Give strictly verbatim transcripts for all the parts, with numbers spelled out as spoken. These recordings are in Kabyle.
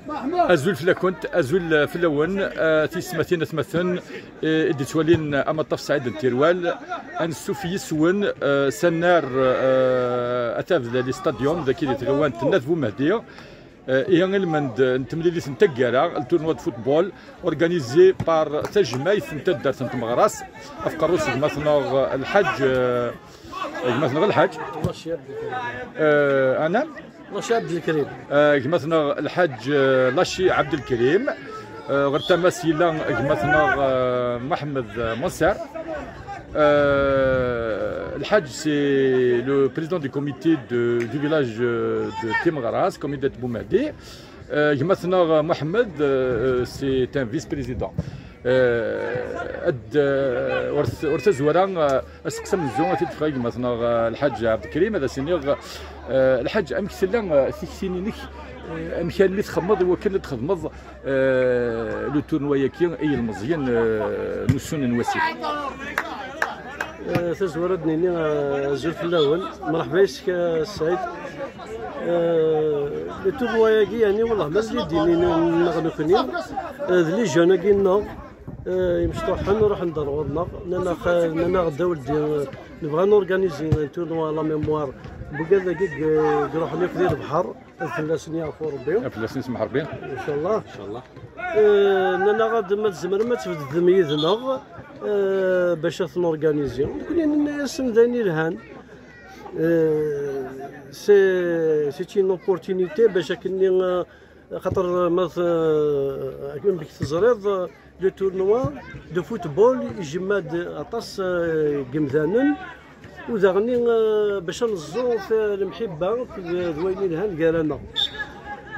Azul fell-akent, azul fell-awen, eh, tiyesmatin atmaten, eh, i d-yettwalin Amaṭṭaf Saɛid n Tirwal. Ansuf yis-wen, eh, s annar, eh, At Abdel Ali Stadium, dagi di tɣiwant n At Bumehdi. Eh, ihi ilmend n temlilit n taggara, le tournoi de football, organisé par tajmayt n taddart n Tmeɣras, ɣef uqerru-s gma-tneɣ Lḥaǧ, eh, gma-tneɣ Lḥaǧ. Eh, anam? Laci Abdelkrim. Eh, gma-tneɣ Lḥaǧ, eh, Laci Abdelkrim. Eh, ɣer tama-s yella gma-tneɣ, eh, Mohamed, eh, Monser. Eh, Lḥaǧ, c'est le président du comité de, du village, euh, de Timɣras, commune de Boumehdi. Eh, gma-tneɣ Mohamed, eh, c'est un vice-président. Eh, ad, eh, ur t-, ur tazwara, eh, asteqsi amenzu ad t-id-tefk gma-tneɣ, eh, Lḥaǧ Abdelkrim, ad as-iniɣ, eh, Lḥaǧ, amek tella, eh, tikti-inek, eh, amek almi txemmeḍ i wakken ad txedmeḍ, eh, le tournoi-agi i yilmeẓyen, eh, n ussun n wasif? Eh, tazwara ad d-nini, eh, azul fell-awen. Mṛeḥba yes-k, eh, Saɛid. Eh, le tournoi-agi, yeɛni, wellah, mazal-it d-nini-nneɣ nekkni, eh, d les jeunes-agi-nneɣ, eh, imecṭuḥen ruḥen-d ar ɣur-neɣ, nnan-aɣ, nnan-aɣ-d a weldi, eh, nebɣa ad norganizi un tournoi à la mémoire n wigad-agi i, i iruḥen akk di lebḥer. Ad fell-asen yeɛfu Rebbi. Ad fell-asen yesmeḥ Rebbi. Incallah. Incallah. Eh, nnan-aɣ-d ma tzemrem ad tbedem yid-neɣ, eh, bac ad ten-organizi. Nekni nenna-yasen d ayen yelhan. Eh, c'est, c'est une opportunité bac akken-nni, eh, xaṭer ma t-, eh, akken bek teẓriḍ, eh, le tournoi de football ijemma-d aṭas, eh, n yemdanen, u daɣen, eh, bac ad neẓẓu f-, lemḥibba d, d wayen yelhan gar-aneɣ.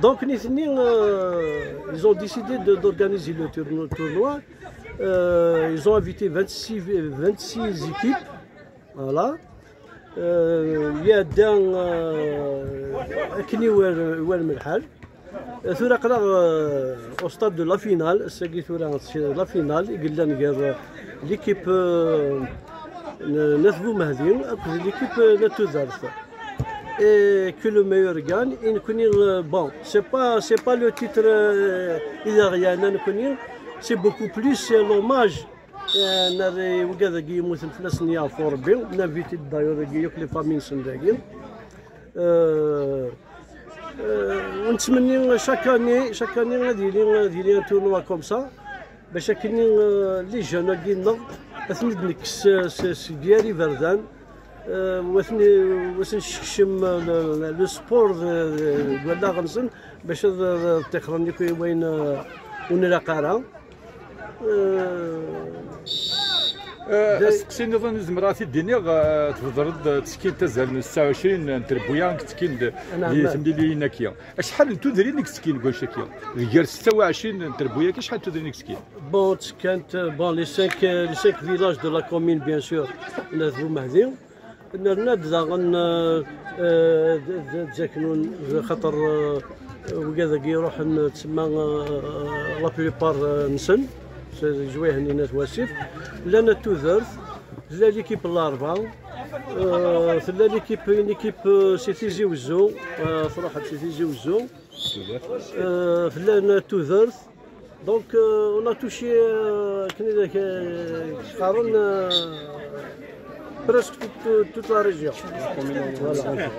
Donc, nitni, eh, ils ont décidé de, d'organiser le tourno-, tournoi. Euh, ils ont invité vingt-six, vingt-six équipes. Voilà. Euh, iɛedda, euh, akken i war, war lḥal. Tura aql-aɣ, euh, au stade de la finale, ass-agi tura c'est la finale i yellan gar, euh, l'équipe, euh, n, n At Bumehdi akked l'équipe, euh, n At Tudert. Et que le meilleur gagne, et nekkni, euh, bon, c'est pas, c'est pas le titre, euh, i d aɣ-yeɛnan nekkni, c'est beaucoup plus, c'est l'hommage. Eh, nerra i wigad-agi yemmuten fell-asen yeɛfu Rebbi, on invite d'ailleurs dagi yakk les familles-nsen dagi. Eh, eh, u nettmenni chaque année, chaque année ad yili, ad yili un tournoi comme ça, bac akken, eh, les jeunes-agi-nneɣ, ad ten-id-nekkes s, s, seg yir iberdan, eh, u ad ten-, u ad sen-nessekcem, eh, le, le, le sport, eh, deg wallaɣ-nsen, bac ad, ad ṭṭixren yakk i wayen, eh, ur nlaq ara. Eh, asteqsi nniḍen i zemreɣ ad t-id-iniɣ, eh, tbedreḍ, eh, ttekkint azal n tesɛa u ɛecrin n trebbuyaɛ i yettekkin d-, di temliliyin-agi. Acḥal n tudrin i yettekkin deg wannect-agi? Gar setta u ɛecrin n trebbuyaɛ-agi, acḥal n tudrin i yettekkin? Bon, ttekkant, bon, les cinq, les cinq villages de la commune, bien sûr, n At Bumehdi. Nerna-d daɣen, eh, eh, d, d, d Zaknun, xaṭer, eh, wigad-agi iruḥen, tsemma, eh, la plupart, eh, nsen, s-, Zwihen n At Wasif. Llan At Tudert, tella l'équipe n Larba, eh, tella l'équipe, une équipe, eh, si Tizi Wezzu, eh, truḥ-d si Tizi Wezzu. Eh, tella At Tudert. Donc, euh, on a touché, euh, akken i d ak, euh, qqaren, euh, presque toute, toute, toute la région. Voilà.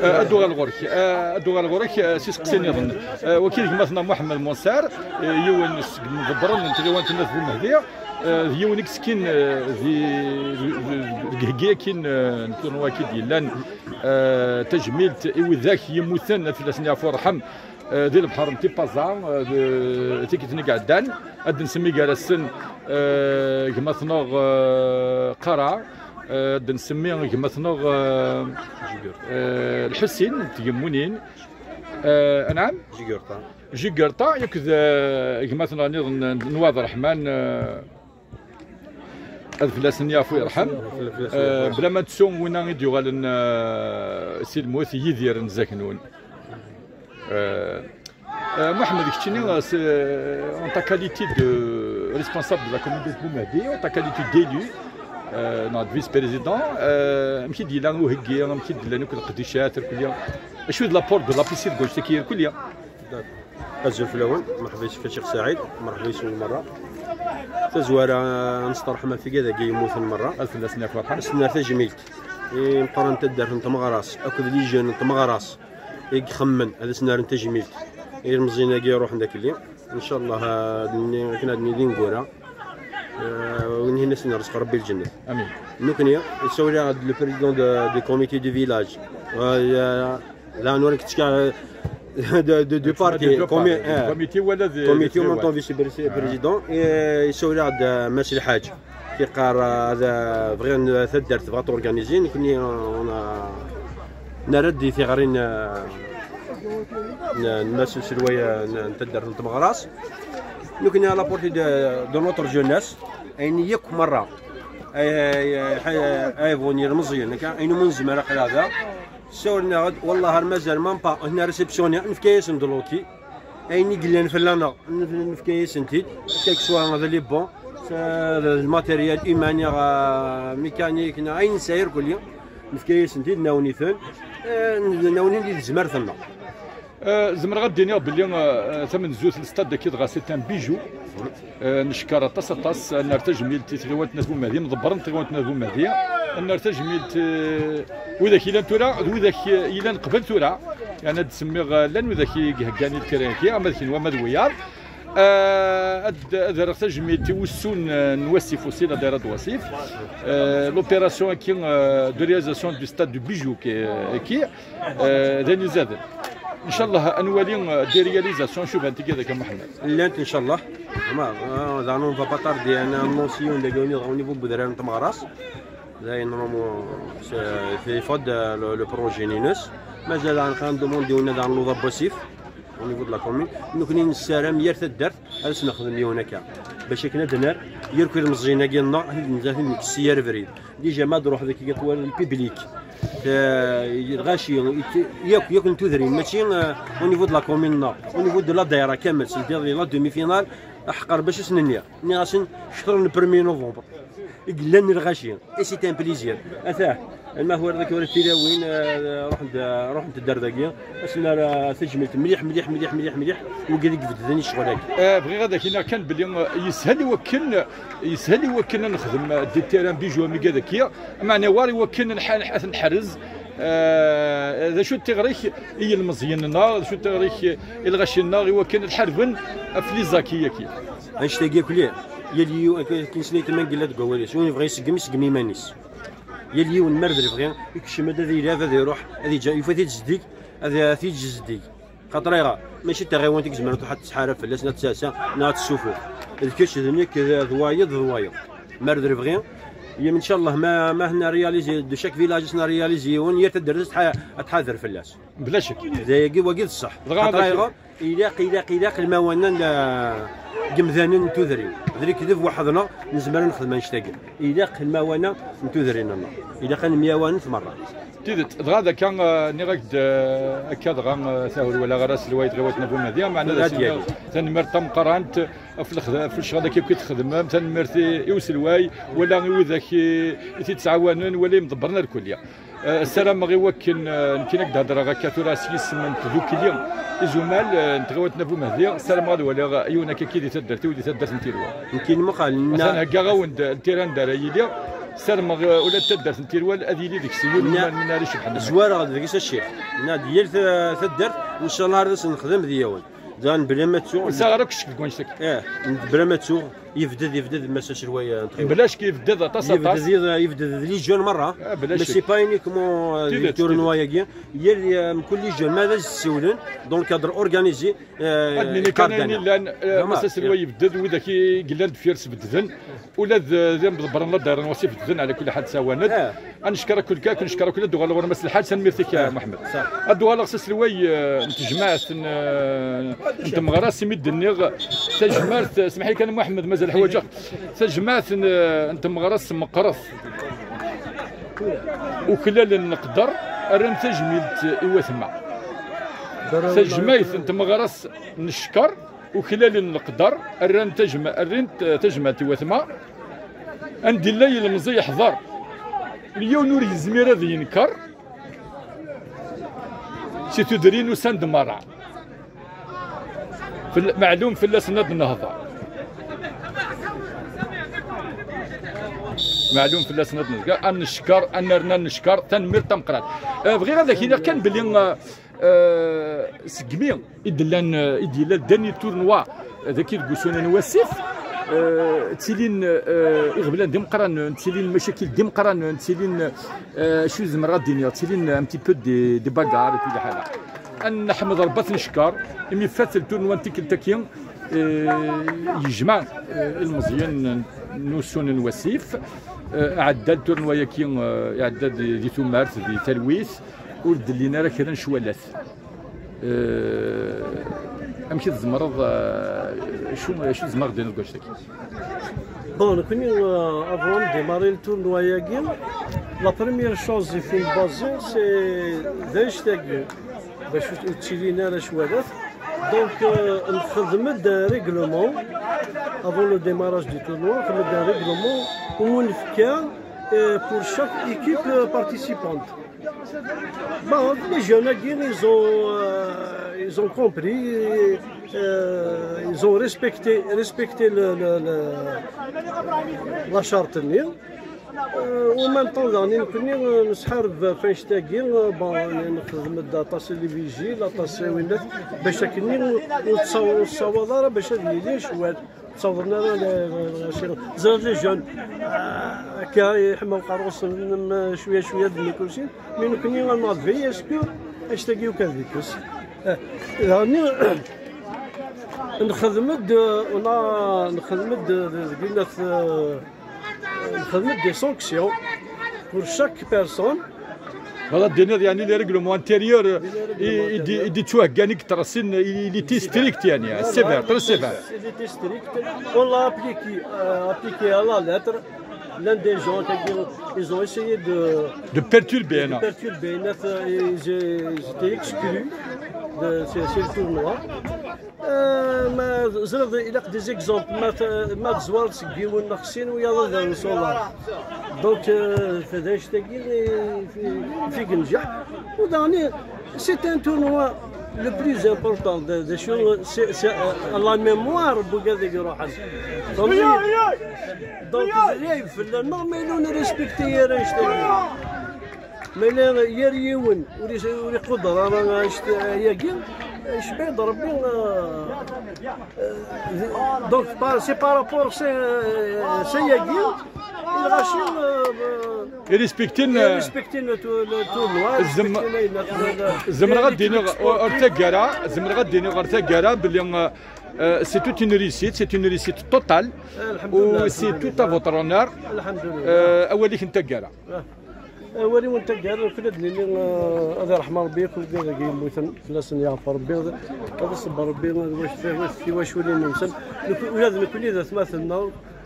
Eh, ad uɣaleɣ ɣur-k, eh, ad uɣaleɣ ɣur-k, eh, s iseqsiyen nniḍen. Eh, wagi d gma-tneɣ Muḥemmed Munsar, eh, yiwen seg yimḍebbren n tɣiwant n At Bumehdi, eh, d yiwen i yettekkin, eh, di, di, di, deg iheggi-agi n, eh, n tournoi-agi d-yellan, eh, tajmilt i widak yemmuten, ad fell-asen yeɛfu yerḥem. Eh, di lebḥer n Tipaza, eh, d-, tikkelt-nni iɛeddan, ad d-nsemmi gar-asen, eh, gma-tneɣ, eh, Qara, eh, ad d-nsemmi gma-tneɣ, eh, eh, Lḥusin n Tgemmunin, eh, anɛam? Jigurṭa. Jigurṭa, akked, eh, gma-tneɣ nniḍen n, n Waɛd Ṛeḥman, eh, Ad fell-asen yeɛfu yerḥem. Fell-, fell-asen Eh, yeɛfu. Bla ma nettu winna i d-yuɣalen, eh, si lmut, Yidir n Zaknun. Eh, eh, Muḥemmed, keččini, eh, s-, eh, en ta qualité de responsable de la commune de Boumehdi, en ta qualité d'élu, eh, neɣ de vice-président, eh, amek i d-yella uheggi, amek i d-llan akk leqdicat, irkelli? Acu d l'apport de l'A P C deg wannect-agi irkelli? Azul fell-awen, merḥba yesfel Ccix Saɛid, merḥba yesfel merra. Tazwara, nesṭerḥem ɣef tigad-agi yemmuten merra. Ad fell-asen yakk ferḥen. Ad sen-nerr tajmilt i imeqqranen n taddart n Tmeɣras akked les jeunes n Tmeɣras i ixemmen ad sen-rren tajmilt i ilmeẓyen-agi iruḥen d akelli. Ncallah, ad nni akken ad nili d ineggura, eh, win hin ad sen-irzeq Rebbi lǧennet. Amin. Nekkni, yessawel-aɣ-d le président de, du comité du village. Eh, d aɛnur i yettekka, eh, de, de, du parti, comité wala de, comité ou même ton vice-président, et, eh, yessawel-aɣ-d, eh, Mass Lḥaǧ. Tiqqar, eh, ad, eh, bɣiɣ n-, taddart tebɣa t'organiser, nekkni, eh, on a, nerra-d i tiɣri n, eh, n, n Mass uselway, eh, n, n taddart n Tmeɣras. Nekkni à la portée de, de notre jeunesse, ayen yakk merra, ay, ay, ay, ay, ay bɣun yilmeẓyen, akka, ayen umi nezmer aql-aɣ da. Ssawlen-aɣ-d, wallah ar mazal, même pas, hna réceptionnaire, nefka-yasen-d l'outil. Ayen i yellan fell-aneɣ, nef-, nefka-yasen-t-id, quel que soit d les bons, d le matériel humain, neɣ, euh, mécanique, neɣ ayen nesɛa irkelli, nefka-yasen-t-id, nawen-iten, eh, n-, nawen-in di tezmert-nneɣ. Eh, zemreɣ ad d-iniɣ belli, eh, tamenzut, le stade-agi dɣa c'est un bijou. Eh, neckeṛ aṭas, aṭas, ad nerr tajmilt i tɣiwant n At Bumehdi, imḍebbren n tɣiwant n At Bumehdi, ad nerr tajmilt, eh, widak yellan tura, d widak, eh, yellan qbel tura. Yeɛni ad d-semmiɣ, eh, llan widak i iheggan i lkiran-agi, ama d kenwi, ama d wiyaḍ. Eh, ad, ad rreɣ tajmilt i wussun, eh, n Wasif aussi, la daïra de Wasif. Eh, l'opération-agi, eh, de réalisation du stade du bijou qui, qui, eh, d ayen izaden. Ncallah ad nwali, eh, des réalisations, cubant tigi deg Muḥemmed. Llant, ncallah. Ma, eh, daɣen on va pas tarder, ad annoncer yiwen dagi au niveau n wedrar n Tmeɣras. Dayen, normalement, c'est, c'est fod, eh, le, le projet-ines. Mazal daɣen kan demande yiwen daɣen luḍa n Wasif, au niveau de la commune. Nekkni nessaram yir taddart ad as-nexdem yiwen akka. Bac akken ad d-nerr yir kud meẓẓiyen-agi-nneɣ, ad d-nekkes si yir abrid. Déjà ma d-ruḥ deg yatwal le public. Eh, lɣaci, it-, yakk, yakk n tudrin, mačči, eh, au niveau de la commune-nneɣ, au niveau de la daïra kamel, s-, la demi-finale, aḥeqq ar bac asen-nniɣ. Nniɣ-asen, kter n premier novembre. I yellan lɣaci. Et c'est un plaisir. Atah, lmahwar dagi ur tilawin, eh, ruḥent, ruḥent-d ar dagi. Asen ara tajmilt mliḥ, mliḥ, mliḥ, mliḥ, mliḥ. Wigi i ibedden i ccɣel-agi. Eh, bɣiɣ ad ak-iniɣ kan belli, eh, yeshel i wakken, yeshel i wakken ad nexdem, eh, des terrains bijou am iga daki. Meɛna war i wakken ad nḥ-, ad nḥerrez. Eh, d acu d tiɣri-k i yilmeẓyen-nneɣ, d acu d tiɣri-k i lɣaci-nneɣ, i wakken ad ḥarben ɣef les acquis-agi? Annect-agi akk-, yal yiwen, akken, akken snayt ma yella deg wawal-is, win yebɣa iseggem, iseggem iman-is. Yal yiwen, ma d lebɣi, ikcem ad, ad yelɛeb, ad iruḥ, ad yeǧǧ, yufa-t-id zeddig, ad, ad t-yeǧǧ zeddig. Xaṭer ayɣer? Mačči d taɣiwant i izemren ad tḥareb fell-as, neɣ ad tserseɣ, neɣ ad tessufuɣ. D kečč, d nekk, d, d wayeḍ, d wayeḍ. Ma d lebɣi, yem, ncallah, ma, ma hna réaliser, de chaque village hna réaliser yiwen, yir taddart ad tḥa-, ad tḥader fell-as. Bla ccek. D ayagi, wagi d ṣṣeḥ. Dɣa xaṭer ayɣer? Ilaq, ilaq, ilaq lmawanen n, n yemdanen n tudrin. D lekdeb weḥd-neɣ nezmer ad nexdem annect-agi. Ilaq lmawanen n tudrin-nneɣ. Ilaq ad nemyawan merra. Tidet, dɣa d akka, eh, nniɣ-ak-d, eh, akka dɣa, eh, tahurwala ɣer aselway tɣiwant n At Bumehdi, meɛna d aselway, tanemmirt tameqqrant ɣef lexd-, ɣef lecɣal-agi akk i txedmem, tanemmirt i, i uselway, wala i widak i, i t-ittɛawanen, wala imḍebbren ar kulli. Eh, ssarameɣ i wakken, eh, nekkini ad k-d-hedreɣ akka tura s yisem n tdukli Izumal, eh, n tɣiwant n At Bumehdi, ssarameɣ ad waliɣ yiwen akka-ki di taddart-iw, di taddart n Tirwal. Nekkini muqal, atan heggaɣ-awen-d ltira anda ara yili. Ssarameɣ, eh, ula d taddart n Tirwal ad yili deg-s yiwen n, na-, n, n ara icebḥen. Zwareɣ deg-s a ccix. Nna-d yal ta-, taddart, ncallah, ar d as-nexdem d yiwen. Dan bla ma ttuɣ. Ur sɛiɣ ara akk ccek deg wanect-agi. Eh, bla ma ttuɣ, yebded, yebded Mass aselway, eh, n tɣiwant. Bla ccek yebded aṭas, aṭas. Yebded, yebded d les jeunes merra. Ah, bla ccek. Mais c'est pas uniquement, eh, di tournoi-agi. Yal, eh, mkul les jeunes, ma d as-ssiwlen, dans le cadre organisé, eh, ad nini kan ayen yellan, eh, Mass aselway yebded, widak i yellan deffir-s bedden. Ula d, d imḍebbren la ddayra n Wasif bedden, ɛla kulli ḥal, ttɛawanen-d. Eh. Ad neckeṛ akk lkak, neckeṛ akk, ad d-uɣaleɣ ɣur Mass Lḥaǧ, tanemmirt-ik a Muḥemmed. Ad d-uɣaleɣ s aselway, eh, n tejmaɛt n, eh, n tmeɣra, s imi d-nniɣ tajmaɛt, eh, semmeḥ-iyi kan a Muḥemmed, mazal ḥwaǧeɣ. Tajmaɛt n, eh, n tmeɣra s meqqret. Uklalen leqder, rran tajmilt i watma. Tajmaɛt n tmeɣra s n ccekker, uklalen leqder, rran tajma-, rran t-, tajmaɛt i watma. Anda yella yilemẓi yeḥḍer. Yiwen ur yezmir ad yenker. Si tudrin usan-d merra. Fell-, meɛlum fell-asen ad nehḍer. Meɛlum fell-asen ad nehḍer. Ad neckeṛ, ad nerna neckeṛ, tanemmirt tameqqrant. Eh, bɣiɣ ad ak-iniɣ kan belli, eh, eh, segmi i d-llan, eh, i d-yella dernier tournoi, eh, dagi deg usunan n wasif, eh, ttilin, eh, iɣeblan d imeqqranen, ttilin lmacakil d imeqqranen, ttilin, eh, acu zemreɣ ad d-iniɣ, ttilin un petit peu des, des bagarres et tout lḥala. Ad neḥmed Rebbi ad t-neckeṛ, imi fat lturnwa n tikkelt-agi, eh, yejmeɛ, eh, ilmeẓyen n usunan n wasif, eh, iɛedda lturnwa-agi, eh, iɛedda di, di tumert, di talwit, ur d-llin ara kra n ccwalat. Eh, amek i tzemreḍ, eh, acu, acu tzemreḍ ad d-tiniḍ deg wannect-agi? Bon, nekkni, euh, avant de démarrer le tournoi-agi, la première chose i fin basé, c'est d annect-agi, bac ur ttilin ara ccwalat. Donc, euh, nxedm-d un règlement, avant le démarrage du tournoi, nxedm-d un règlement où on fait, euh, pour chaque équipe, euh, participante. Bon, les jeunes, ils ont, euh, ils ont compris, euh, ils ont respecté, respecté le, le, le, la charte-nni. Euh, en même temps, daɣen, nekkni, euh, nesḥareb f annect-agi, euh, bon, nxedm-d aṭas n les vigiles, aṭas n winat, bac akken ur, ur tsaw-, ur tessawaḍ ara bac ad yili ccwal. Ttawḍen ara la, la, la, ẓriɣ les jeunes, ah, akka, yeḥma uqerru-nsen, cwiya, cwiya, d nekkusin, mais nekkni, on a veillé à ce que annect-agi akk ad yekkes. Ah, daɣen, nxedm-d, on a, nxedm-d, deg inat, euh, nxedm-d des sanctions pour chaque personne. Voilà, d-tiniḍ, yeɛni, les règlements intérieurs, i, i d-, i d-yettwaheggan i yettreṣṣin, il, il était strict, yeɛni, sévère, très sévère. Il était strict. On l'a appliqué, euh, appliqué à la lettre. L'un des gens, c'est-à-dire, ils ont essayé de, de perturber, de non, perturber, ils, ils étaient exclus de ce, ce tournoi. Euh, ma ẓriɣ, ilaq des exemples, ma t-, ma tezwareḍ seg yiwen neɣ sin, wiyaḍ ad rren s uḍar. Donc, euh, d annect-agi i fi-, fi yenǧeḥ. U daɣen, c'est un tournoi le plus important de, de, c'est, c'est, euh, la mémoire n wigad i iruḥen. Donc, d lɛib fell-aneɣ ma yella ur nrespekti ara annect-agi. Ma yella yir yiwen ur is-, ur iquder ara annect-agi, icba-d Rebbi, euh, euh, donc, par, c'est par rapport à ce, euh, cayagi, i lɣaci, euh, i respektin, i respektin le tou-, le tournoi, zem-, respektin ayen, zemreɣ ad d-iniɣ ar taggara, zemreɣ ad d-iniɣ ar taggara belli, euh, euh, c'est toute une réussite, c'est une réussite totale. Alhamdulillah, c'est tout à votre honneur. Alhamdulillah. Euh, awal-ik n taggara. Ah. Awal-iw n taggara, nekkni ad nini, eh, ad irḥem Rebbi akk wigad-agi yemmuten, fell-asen yeɛfu Rebbi, ad, ad iṣebber Rebbi, ad wac-, tiwaculin-nsen. Nekk-, ula d nekkni d atmaten-nneɣ,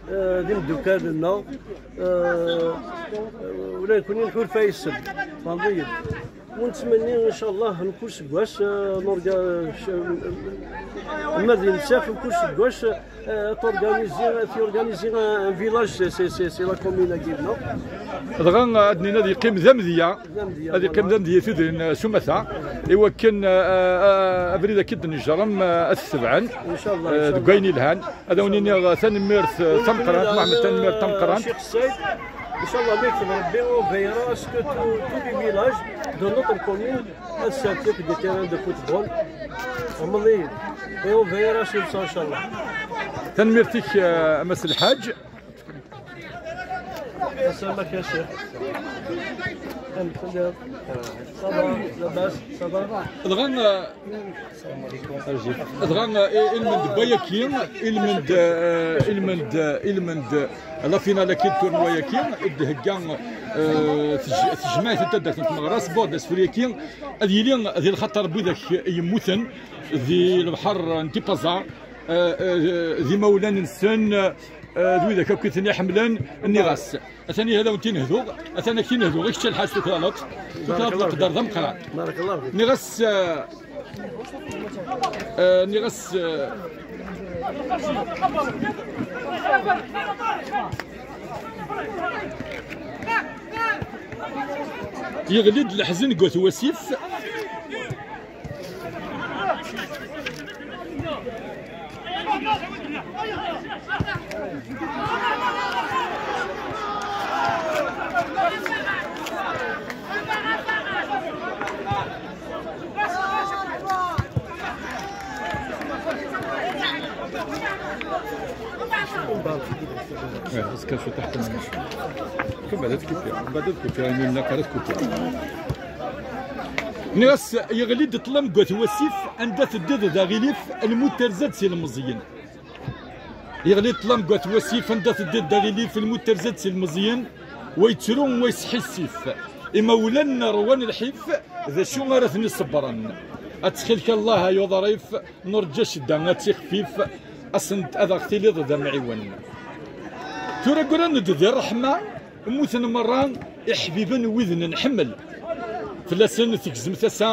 eh, d imeddukal-nneɣ, eh, ula d nekkni nḥulfa yes-sen. Tfehmeḍ-iyi? Ur nettmenni, incallah, mkul seggas, eh, nurga-, eh, ma d inesaf, mkul seggas, eh, ad t-organizi, ad t-organizi un, un village, c'est, c'est, c'est, c'est la commune-agi, non? Dɣa, ad nini ad yeqqim d amedya, d amedya, ad yeqqim d, voilà, amedya i tudrin, eh, s umata, i wakken, eh, eh, abrid akka i d-nejrem, eh, ad t-tebɛen, incallah, eh, deg, incallah, wayen ilhan. Ad awen-iniɣ tanemmirt, eh, tameqqrant, Muḥemmed, tanemmirt tameqqrant. Incallah, ma yekteb Rebbi, on veillera à ce que tous, tous les villages de notre commune ad ssertent des terrains de football. Tfehmeḍ-iyi? Et on veillera sur ça, incallah. Tanemmirt-ik, eh, a Mass Lḥaǧ. Amek telliḍ? Ça va, labas, ça va? Dɣa, eh, Dɣa, eh, ilmend n wayaki, ilmend, eh, ilmend, eh, ilmend, eh, la finale-agi n tournoi-agi, i d-thegga, eh, tej-, tejmaɛt n taddart n Tmeɣra, sbord asefru-agi, ad yili di lxaṭer n widak yemmuten di lebḥer n Tipaza, eh, eh, d imawlan-nsen, eh, d widak akk i ten-iḥemmlen, nniɣ-as. Atan ihi ad awen-t-in-hduɣ, atan ak-t-in-hduɣ, i kečč a Lḥaǧ tuklaleḍ, tuklaleḍ leqder d ameqqran. Barakallahu fik. Nniɣ-as, eh, eh, nniɣ-as, eh, yeɣli-d leḥzen deg wat wasif. إيه، بس كان شو تحت. كم بعد تكوبيا، بعد تكوبيا، يعني، لا، قريت كوبيا. Nniɣ-as, yeɣli-d ṭṭlam deg wat wasif, anda teddiḍ d aɣilif, lmut terza-d si lemẓiyen. Yeɣli ṭṭlam deg wat wasif, anda teddiḍ d aɣilif, lmut terza-d si lemẓiyen, wa yettru, wa yesḥissif. Imawlan rwan lḥif, d acu ara ten-iṣebbren? Ttxil-k Allah ay uḍrif, nurǧa ccedda ad tixfif, ass-n ad aɣ-tiliḍ d amɛiwen. Tura ggran-d di ṛṛeḥma, mmuten merra iḥbiben wid nḥemmel. Fell-asen tegzem tasa,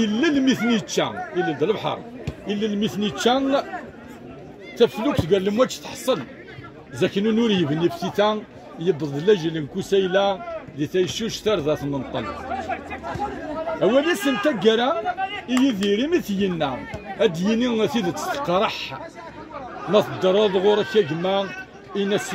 ilel mi ten-yečča, ilel d lebḥer, ilel mi ten-yečča, taflukt gar lemwaǧ teḥṣel. Zaken ur yebni ftita, yewweḍ lajel n Kusayla di taycuct tarda tenṭel. Awal-is n taggara i Yidir imi t-yenna, ad d-yini tidet teqreḥ. Ma teddreḍ ɣur-k a gma, in-as